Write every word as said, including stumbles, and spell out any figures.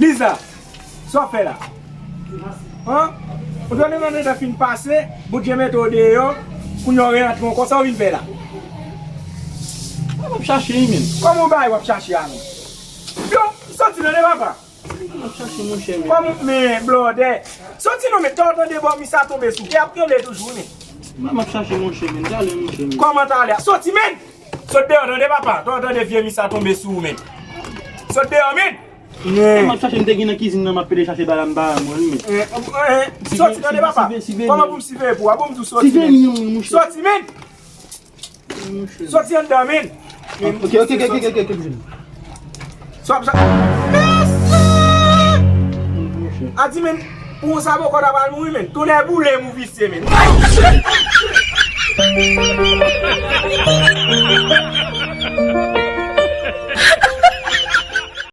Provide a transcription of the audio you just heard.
Liza, sa w ap fè la? An? Ou tande manman ta fin pase, bout jan mete w deyò, kounye a w reyantre ankò, sa w vin fè la? Mwen ap chache wi, men. Kòman w bay w ap chache a, men? Yo, soti nan de papa. Mwen ap chache monchè, men. Kòman, men, blòdè. Soti non, men, ta w tande bò mi sa tonbe sou. Kè ap tranble toujou, men. Mwen ap chache monchè, men. Talè, monchè, men. Kòman talè a? Soti, men! Sot deyò, tande papa. Tande, tande vye mi sa tonbe sou ou, men. Sot deyò, men. Mwen ap chache, m te gen nan kizin nan, m ap pede chache bagay m pa wè mwen, men. Eh, eh, soti, tande papa. Kòman pou m siveye pou ou? A bon, m di w soti, men. Soti, men. Soti anndan, men. Ok, ok, ok, ok, ok, ok. Sòp sa. Mèsi! A di, men, pou yon sa bòkò ta pral mouri, men. Tonnè boule m ou visye, men.